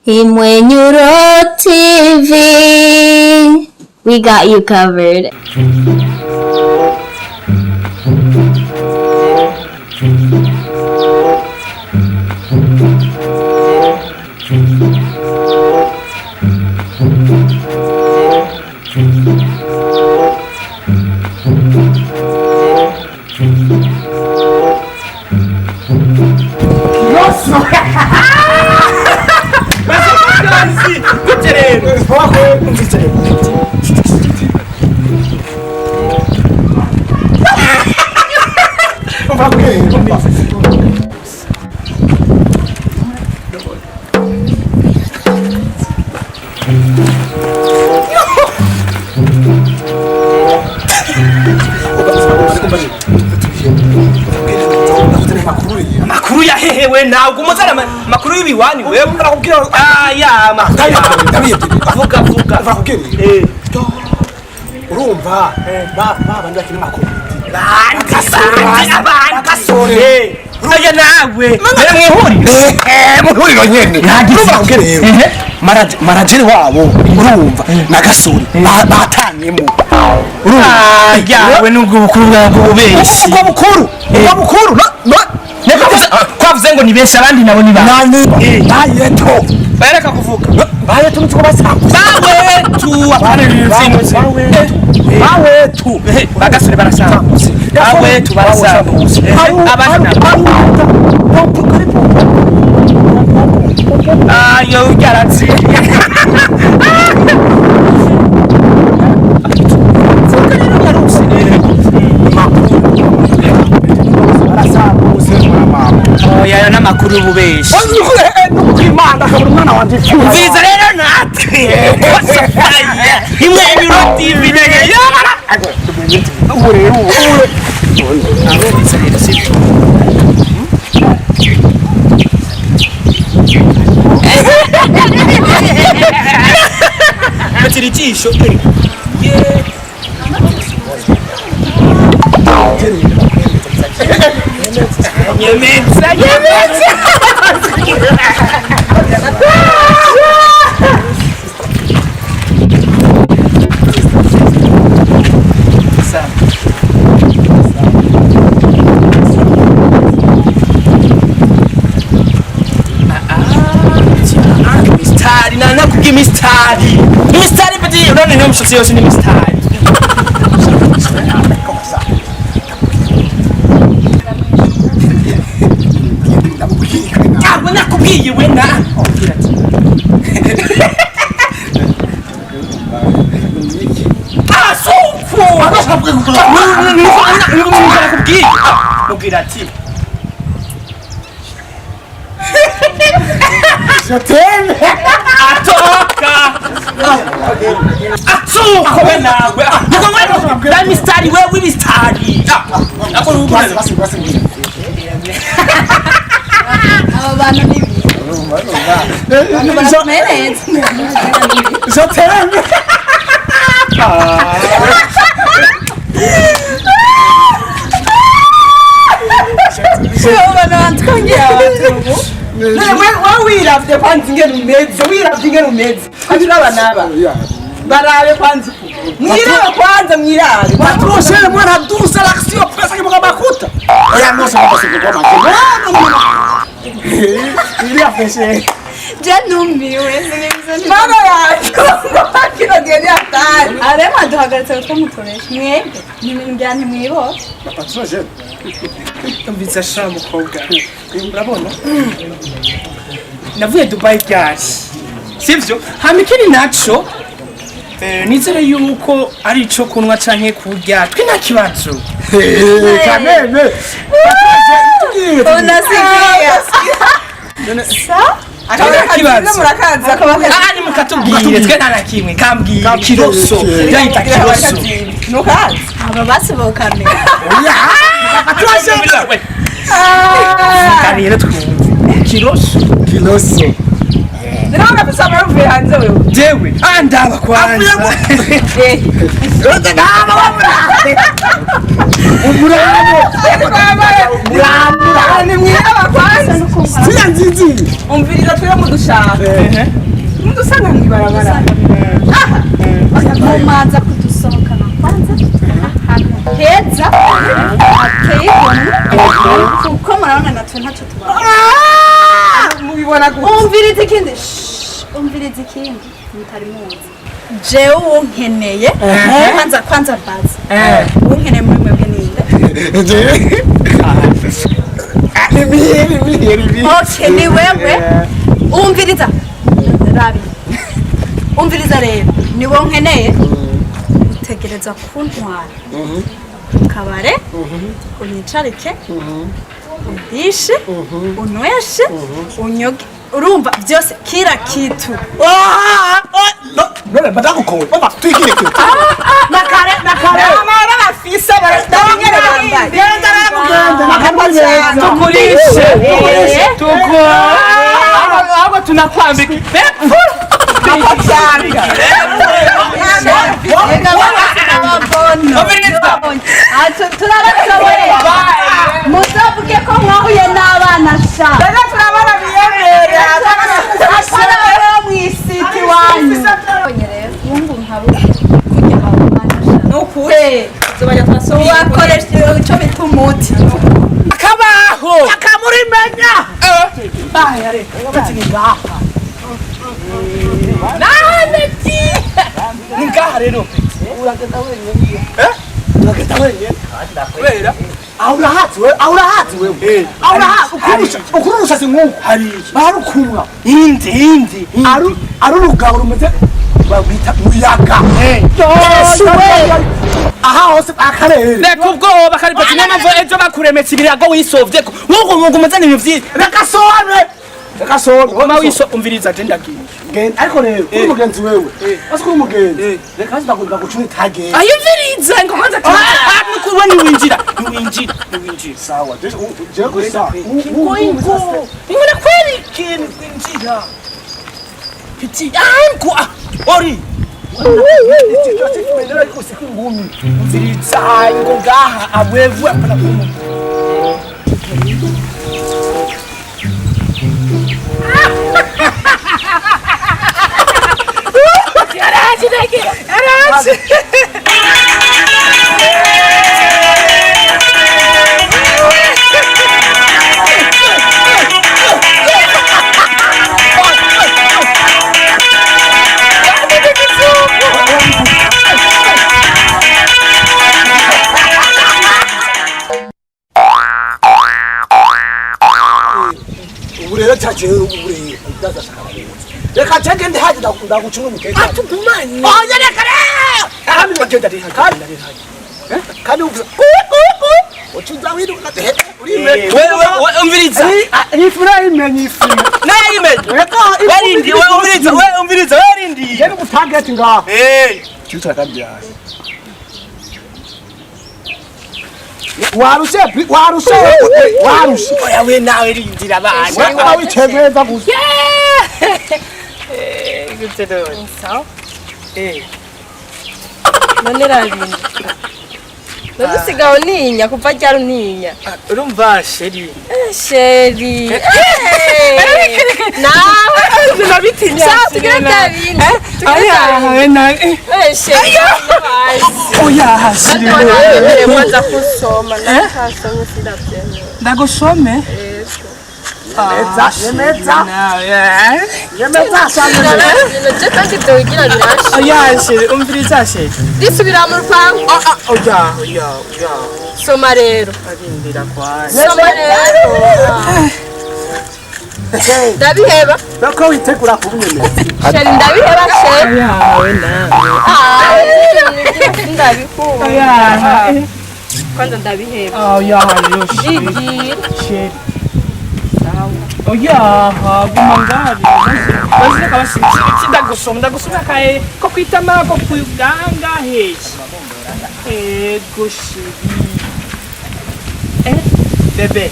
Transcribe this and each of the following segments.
Imwenyuro TV. We got you covered. Gute rero Makuru ya hehe we ntabwo umuzana makuru y'ibiwani wewe. Aya makuru vuga vuga. Eh. Urumva ba bandi bakina amakomedi. Bandi bandi abandi gasore. Oya nawe mbere mwihurire. Muhuriro nyene urumva bakubwira rero marajeri wabo urumva na Gasore batanyemo urumva. Yawe nubwo bukuru bwawe bw'ububeshi. Ubwo bukuru, ubwo bukuru Kwavuze ngo ni benshi, abandi nabo ni bande? Nani bayeto. Bareka kuvuga. Bayeto nitwo basanguze. Bawetu apana. Bawetu. Bagasore barasambutse, bawetu barasambutse, abandi nabo ayo yaratsi. Barasambutse mama. Oya, ayo n'amakuru y'ububeshi. Imana akabura umwana wanje icyuho. Umviriza rero, natwe Imwenyuro TV. Ubu rero ubu Umviriza rero, sibyo? Batira ijisho. Nyemeza nyemeza. Mistari na nakubwiye mistari mistari pati urabona niyo mishatsi yose ni mistari. Ntabwo nakubwiye we na asuku nakubwiye mubwira ati Je t'aime. Atoka asuko we nawe nuko we na mistari we w'imistari ako. Basi basi. Aba bantu ni abantu barakomeye neza. Je t'aime. Abo bantu batwongera abantu ubu. None wewe wiravye kwanza ingene umeze, wiravye ingene umeze. Hadi uraba naba. Barabe kwanza uku. Mwirabe kwanza mwirabe. Patron, chérie, mwana douce l'action pesa kiboka makuta. Oya, non, c'est pas possible quoi. Non non non. Il a fait chier. Je numiwe. Mana yacu kino gihe ni hatari. Are mwaduhagaritse gutwo mukoresha mwebwe ni ibintu bya ntimwibose. Patron, chérie. Umvise sha mukobwa, urabona navuye Dubai ryari, sivyo? Hama ikindi naco, nizere yuko ari ico kunywa canke kurya, twe nta kibazo. Quand même. Patron, chérie. Unasikia sa Nta kibazo. Murakaza. Ah, ni mukatubwire, twe nta na kimwe kambwire kiroso byahita kiroso. Nukaza. Aba basibokamera. Patron, chérie. Rero twumve kiroso. Kiloso. Rero urafise amara uvuye hanze wewe. Jewe andaba kwanza. Umurabo. Ni mwiraba kwanza. Siya nzizi. Umviriza twebwe mudushaka. Mudusanga mw'ibarabara. Mumanza kudusohokana kwanza ahantu heza hateye igomwe, kuko murabona natwe ntacyo tubona. Mubibona gute? Umviriza ikindi. Shh, umviriza ikindi mutari muzi. Jewe uwo nkeneye kwanza, kwanza baza uwo nkeneye muri mwebwe ninde? Ni Okay, ni wewe. Umviriza rabi, umviriza rero, ni wowe nkeneye. Utegereza kuntwara mu kabare, unyicarike, undishe, unyweshe, unyoge, urumva byose, kila kitu. None badagukowe baba twigire kwe. Nakare nakare. Amara bafise barabingene bambaye. Genda rero mugende nakare neza. Tukurishe. Tuko. Ahubwo tunakwambika. Cyane. Umviriza. Turabashoboye, muzavuge ko mwahuye n'abana sha. Rero turabona biyemera. Atari bo mw'isiti wanyu wungu nkabuze kurya abo bana sha. Nukuri. Tubajya turasohoka. Wakoresha icyo bita umuti. Akabaho. Akamurimenya. Baya reka bati ni ngaha. Naneti. Ni ngaha rero. Uragenda wenyine. Eh? Uragenda wenyine. Kubera Aho urahatsi wewe, aho urahatsi wewe. Aho urahatsi ukurusha, ukurusha si nkuko. Hari Barukumwa. indi indi. Aru aru rugabo rumeze babwita muyaga. Yesu we. Aha hose akarere. Reka ubwoba kari pati, niyo mpamvu ejo bakuremetse ibirago wisovye ko wowe ngo umuzane ibintu vyiza. Reka sobe. Reka sobe. Mama wiso, umviriza, je ndagiye. Genda ariko rero kuri mugenzi wewe. Basi kuri mugenzi. Reka ndakunda gucura itage. Ayumviriza ngo kwanza nukuba niwinjira niwinjira niwinjira. Sawa, je je gusa. Ngo ingo ingona kweri kintu kwinjira. Piti angu ah ori. Umviriza ngo ngaha abwevu apana kumu. Yaraje ndake. Yaraje. Ubu rero cyaje ubu rero ndazashaka. Reka cenge ndihaje ndagucunga umukeka. Atugumanye. Oya reka rero. Kandi bagenda ndihaje. Kandi ndihaje. Eh? Kandi uvuze ucuza wiruka urime. Wewe umviriza. Ifura imenye ifu. Nayimenye. Reka Werindi wewe, umviriza wewe, umviriza werindi. Yari gutageti ngaho. Eh. Cyuta kandi yaje. Warushe warushe warushe. Oya we nawe rindira abana. Wewe witegeza gusa. Eh, gute none? Sawa. Eh. None rabindi. None usigaye uninya kuva ryari uninya? Urumva chéri. Chéri. Nawe. Nabitinya. Sawa tugire bya bindi. Tugire bya bindi. Oya nawe. Eh chéri. Oya chéri. None mwanza kusoma nakasomye sindavyemera. Ndagusome. Neza neza. Nawe. Yemeza cyane. Ibintu je kandi ibyo wigira birashe. Oya chéri, umviriza chéri. Disubira mu rupangu. Ah ah oya oya oya. Soma rero. Arindira kwaje. Soma rero. Ndabiheba. Nako witegura kubinyemeza. Chéri ndabiheba chéri. Oya we nawe. Ah, ndabikunda. Oya. Kwanza ndabiheba. Oya yo chéri. Igira. Chéri. Oya, guma ngaho. Bazira kabasi ndagusoma ndagusoma kae ko kwitama ko kuganga hehe. Ego chéri. Eh, bebe.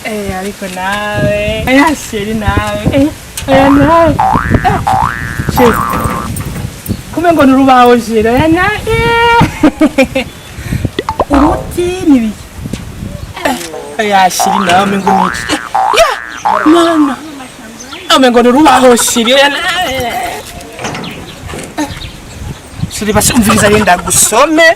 Eh, ariko nawe. Oya chéri nawe. Eh, oya nawe. Eh. Chéri, kumbe ngo ni urubaho, chéri. Oya na eh. Uruti ni biki? Oya chéri, nawe umengo ni iki? Ya mana, umengo ni urubaho, chéri. Oya na chéri, basi umviriza rero ndagusome.